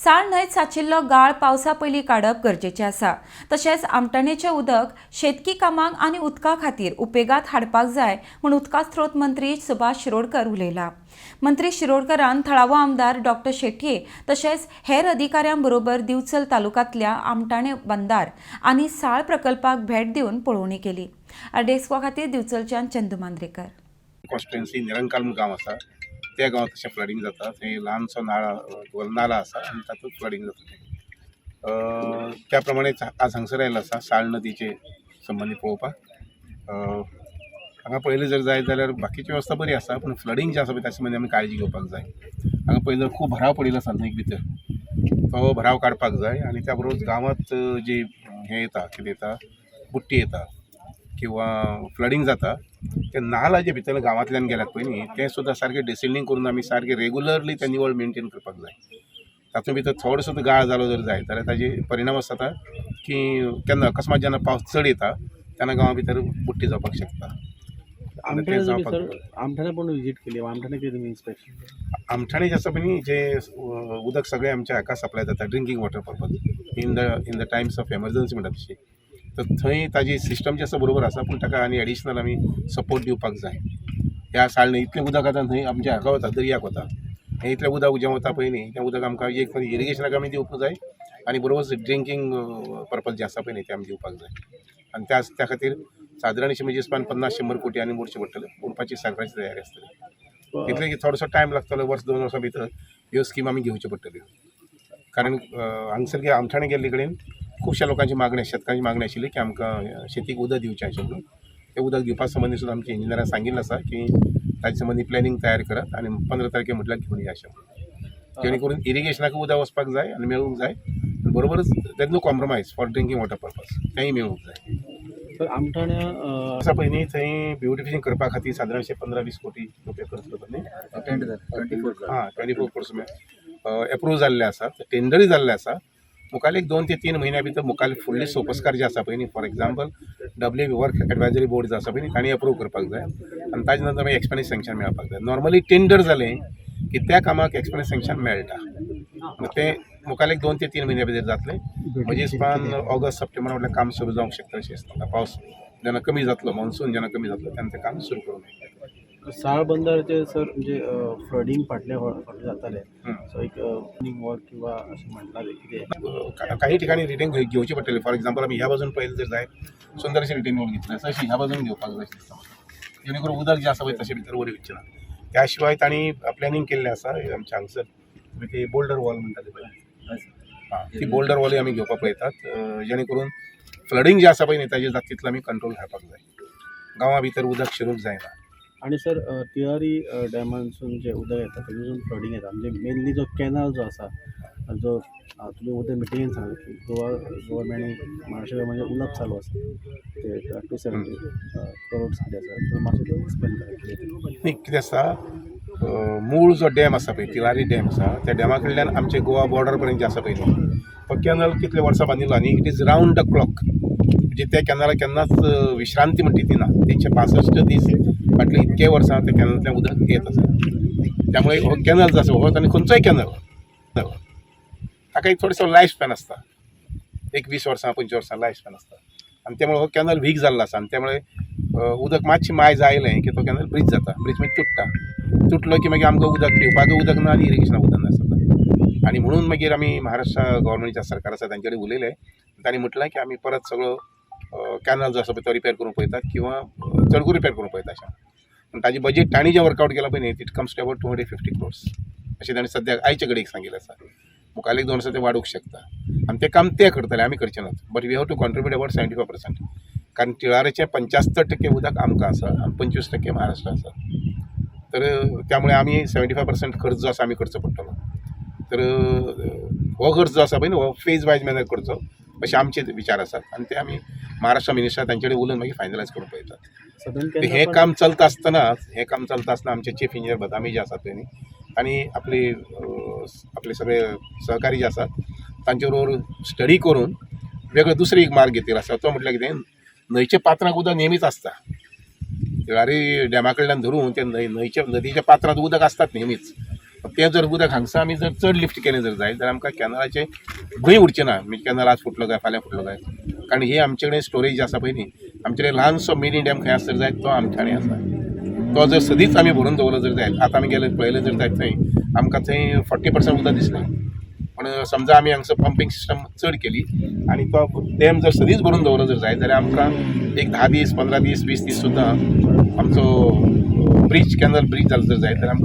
साळ न्हंयत साचिल्लो गाळ पावसा पयलीं काडप गरजेचें आसा. तशेंच आमटाणेचें उदक शेतकी कामांक आनी उदका खातीर उपेगात हाडपाक जाय म्हूण उदका स्रोत मंत्री सुभाष शिरोडकर उलयला. मंत्री शिरोडकरान थळावो आमदार डॉक्टर शेटये तशेंच हेर अधिकाऱ्यां बरोबर दिवचल तालुक्यांतल्या आमटाणे बंदार आनी साळ प्रकल्पाक भेट दिवन पळोवणी केली. डेस्का खातीर दिवचलच्यान चंदू मांद्रेकर. कॉन्स्टिट्युएन्सी निरंकाल म्हूण गांव आसा, त्या गांवांत तशें फ्लडींग जाता. थंय ल्हानसो नाळा नाला आसा आनी तातूंत फ्लडींग जाता तें. त्या प्रमाणे आज हांगसर आयिल्लो आसा साळ नदीचे संबंदी पळोवपाक. हांगा पळयलें जर जायत जाल्यार बाकीची वेवस्था बरी आसा, पूण फ्लडींग जें आसा पळय, ताचे संबंदी आमी काळजी घेवपाक जाय. हांगा पळयलें, खूब भराव पडिल्लो आसा न्हंयक भितर, तो भराव काडपाक जाय. आनी त्या बरोबर गांवांत जी हें येता, कितें येता, बुट्टी येता किंवा फ्लडींग जाता, ते नाला जे भितर गांवांतल्यान गेल्यात पळय न्ही, तें सुद्दां सारकें डिसिल्टींग करून आमी सारकें रेगुलरली तें निवळ मेंटेन करपाक जाय. तातूंत भितर थोडो सुद्दां गाळ जालो जर जायत जाल्यार ताजे परिणाम अशें जाता की केन्ना अकस्मात जेन्ना पावस चड येता तेन्ना गांवा भितर बुट्टी जावपाक शकता आनी तें आमठाणे तुम्ही जावपाक सर, आमठाणे पण विजिट केली. आमठाणे कितें तुमी इन्स्पेक्शन? आमठाणे जें आसा पळय न्ही, जें उदक सगळें आमच्या हाका सप्लाय जाता, drinking water purpose, in the times of emergency म्हणटा तशी, तर थंय ताजी सिस्टम जी आसा बरोबर आसा, पूण ताका आनी एडिशनल आमी सपोर्ट दिवपाक जाय. ह्या साळणे इतलें उदक आतां थंय आमच्या हाका वता, दर्याक वता. हें इतलें उदक जें वता पळय न्ही, तें उदक आमकां एक इरिगेशनाक आमी दिवपाक जाय आनी बरोबर ड्रिंकींग पर्पज जें आसा पळय न्ही, तें आमी दिवपाक जाय. आनी त्या खातीर सादारण अशें म्हणजे 50-100 कोटी आनी मोडचे पडटले. मोडपाची सरकाराची तयारी आसतली. इतलें की थोडोसो टायम लागतलो, वर्स 2 वर्सां भितर ह्यो स्कीम आमी घेवच्यो पडटल्यो, कारण हांगसर कितें, आमठाणे गेल्ले कडेन खुबश्या लोकांची मागणी, शेतकारांची मागणी आशिल्ली की आमकां शेतीक उदक दिवचें अशें म्हणून. तें उदक दिवपा संबंदी सुद्दां आमच्या इंजिनियरान सांगिल्लें आसा की ताजे संबंदी प्लॅनिंग तयार करात आनी 15 तारखे म्हटल्यार घेवन या अशें म्हणून, जेणे करून इरिगेशनाक उदक वचपाक जाय आनी मेळूंक जाय आनी बरोबरच there no compromise for drinking water purpose, तेंय मेळूंक जाय. सर, आमठाण्या आसा पळय न्ही, थंय ब्युटिफिकेशन करपा खातीर सादारणशे 15-20 कोटी रुपया खर्च करतात न्ही. टेंडर 24. हां, 24 क्रोर्स एप्रूव जाल्ले आसा, टेंडरूय जाल्ले आसा. मुखार एक 2 ते 3 म्हयन्या भितर मुखार फुडले सोपस्कार जे आसा पळय न्ही, for example W work advisory board जो आसा पळय न्ही, तांणी अप्रूव करपाक जाय आनी ताजे नंतर मागीर एक्सपेंडिचर सँक्शन मेळपाक जाय. नॉर्मली टेंडर जालें की त्या कामाक एक्सपेंडिचर सँक्शन मेळटा. तें मुखार एक 2 ते 3 म्हयन्या भितर जातलें. म्हणजे हिसपान ऑगस्ट सप्टेंबर म्हटल्यार काम सुरू जावंक शकता अशें दिसता. पावस जेन्ना कमी जातलो, मॉन्सून जेन्ना कमी जातलो, तेन्ना तें काम सुरू करूंक मेळटलें. साळ बंदाराचेर सर, म्हणजे फ्लडींग फाटल्या फावटी जातालें, सो एक वर्क किंवा अशें म्हणटाले कितें? काही ठिकाणी रिटेन घेवचे पडटले. फॉर एक्झाम्पल, आमी ह्या बाजून पळयलें जर जायत, सुंदर अशें रिटेन वॉल घेतलें, तशें ह्या बाजून घेवपाक जाय अशें दिसता म्हाका, जेणे करून उदक जें आसा पळय तशें भितर वयर वचचें ना. त्या शिवाय तांणी प्लॅनिंग केल्लें आसा आमच्या हांगसर तुमी ती बोल्डर वॉल म्हणटा ती पळय, हां, ती बोल्डर वॉलूय आमी घेवपाक पळयतात, जेणे करून फ्लडींग जें आसा पळय न्ही, ताजेर जाता तितलो आमी कंट्रोल घालपाक जाय. गांवा भितर उदक शिरूंक जायना. आणि सर, तिळारी डॅमांसून जे उदक येता तेतून फ्लडींग येता. म्हणजे मेनली जो कॅनल जो आसा, जो तुमी उदक मिटिंगेन सांगलें की गोवा गव्हर्मेंट, महाराष्ट्र गव्हर्मेंट उलोवप चालू आसा, ते 270 करोड्स कितें आसा, तो मातशें एक्सप्लेन करा कितें तें. न्ही, कितें आसता, मूळ जो डॅम आसा पळय, तिळारी डॅम आसा, त्या डॅमा कडल्यान आमचे गोवा बॉर्डर पर्यंत जे आसा पळय न्ही, तो कॅनल कितले वर्सां बांदिल्लो आनी it is round the clock. म्हणजे त्या कॅनलाक केन्नाच विश्रांती म्हणटी ती ना. 365 दीस फाटले इतके वर्सां त्या कॅनलांतल्यान उदक येत आसा. त्यामुळे हो कॅनल जो आसा हो आनी खंयचोय कॅनल, ताका एक थोडोसो लायफ स्पॅन आसता, एक 20 वर्सां, 25 वर्सां लायफ स्पॅन आसता. आनी त्यामुळे हो कॅनल वीक जाल्लो आसा आनी त्यामुळे उदक मातशें मायज आयलें की तो कॅनल ब्रीच जाता. ब्रीच म्हणजे तुट्टा. तुटलो की मागीर आमकां उदक पिवपाक उदक ना आनी इरिगेशनाक उदक नासता. आनी म्हणून मागीर आमी महाराष्ट्र गव्हर्मेंटच्या सरकार आसा तांचे कडेन उलयले. तांणी म्हटलें की आमी परत सगळो कॅनल जो आसा पळय तो रिपेर करूंक पळयतात किंवा चड करून रिपेर करूंक पळयता अशें. पूण ताजें बजेट तांणी जें वर्कआवट केलां पळय न्ही, it comes to about 250 crores अशें ताणें सद्याक आयचे घडयेक सांगिल्लें आसा. मुखार एक 2 वर्सां तें वाडूंक शकता आनी तें काम ते करतले, आमी करचे नात, but we have to contribute about 75%, कारण तिळारीचें 75% उदक आमकां आसा आनी 25% महाराष्ट्र आसा. तर त्यामुळे आमी 75% खर्च जो आसा आमी करचो पडटलो. तर हो खर्च जो आसा पळय न्ही, हो फेज वायज मॅनर करचो अशे आमचे विचार आसात आनी ते आमी महाराष्ट्र मिनिस्टर तांचे कडेन उलोवन मागीर फायनलायज करूंक पळयतात. सदन तर हें काम चलता आसतनाच, हें काम चलता आसतना आमचे चीफ इंजिनियर बदामी जे आसात पळय न्ही, तांणी आपले सगळे सहकारी जे आसात तांचे बरोबर स्टडी करून वेगळो दुसरो एक मार्ग घेतिल्लो आसा. तो म्हटल्यार कितें, न्हंयच्या पात्रांक उदक नेहमीच आसता. तिळारी डॅमा कडल्यान धरून ते न्हंयच्या नदीच्या पात्रांत उदक आसतात नेहमीच. तें जर उदक हांगसर आमी जर चड लिफ्ट केलें जर जायत जाल्यार आमकां कॅनलाचें भंय उरचें ना, म्हणजे कॅनल आज फुटलो काय फाल्यां फुटलो काय. कारण ही आमचे कडेन स्टोरेज आसा पळय न्ही, आमचे कडेन ल्हानसो मिनी डॅम खंय आसत जायत तो आमच्या कडेन आसा. तो जर सदींच आमी भरून दवरलो जर जायत, आतां आमी गेले पळयलें जर जायत थंय आमकां थंय 40% उदक दिसलें. पण समजा आमी हांगसर पंपींग सिस्टम चड केली आनी तो डॅम जर सदींच भरून दवरलो जर जायत जाल्यार आमकां एक 10 दीस, 15 दीस, 20 दीस सुद्दां आमचो ब्रीज, कॅनल ब्रीज जालो जर जायत जाल्यार आमकां